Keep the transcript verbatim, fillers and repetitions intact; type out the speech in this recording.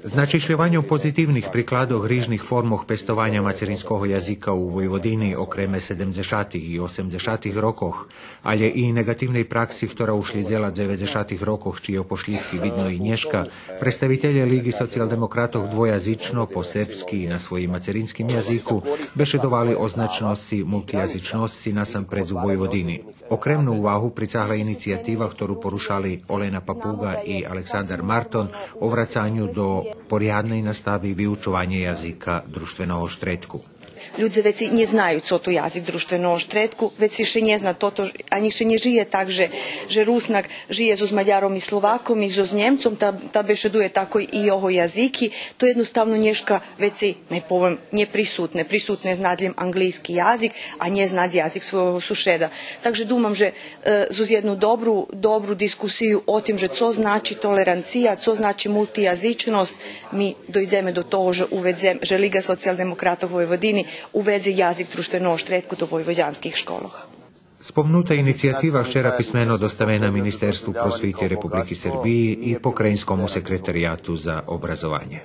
Значишльованє о позитивних прикладох рижних формох пестованя мацеринского язика у Войводини окреме седемдзешатих и осемдзешатих рокох, алє и негативней пракси хтора ушлїдзела дзеведзешатих рокох, чийо пошлїдки видно и нєшка, представителє Лиґи социялдемократох двоязично, по сербски и на своїм мацеринским язику, бешедовали о значносци мултиязичносци насампредз у Войводини. Окремну увагу прицагла инициятива хтору порушали Олена Папуґа и Александар Мартон о врацаню до порядней настави виучованє язика дружтвеного штредку. Людзе веци нє знаю цо то язик дружтвеного штредку, веци ше нє зна тото, анї ше нє жиє так же, же Руснак жиє зоз Мадяром и Словаком и зоз Нємцом, та, та бешедує тако и його язики. То єдноставно нєшка веци, най повем, нєприсутне. Присутне знац лєм анґлийски язик, а нє знац язик свойого сушеда. Так же думам же, е, зоз єдну добру, добру дискусию о тим же цо значи толеранция, цо значи мултиязичносц, ми дойдземе до того же уведзем-, же Лиґа социялдемократох Войводини уведзе язик дружтвеного штредку до войводянских школох. Спомнута инициятива вчера писмено доставена Министерству просвити Републики Сербиї и Покраїнскому секретарияту за образованє.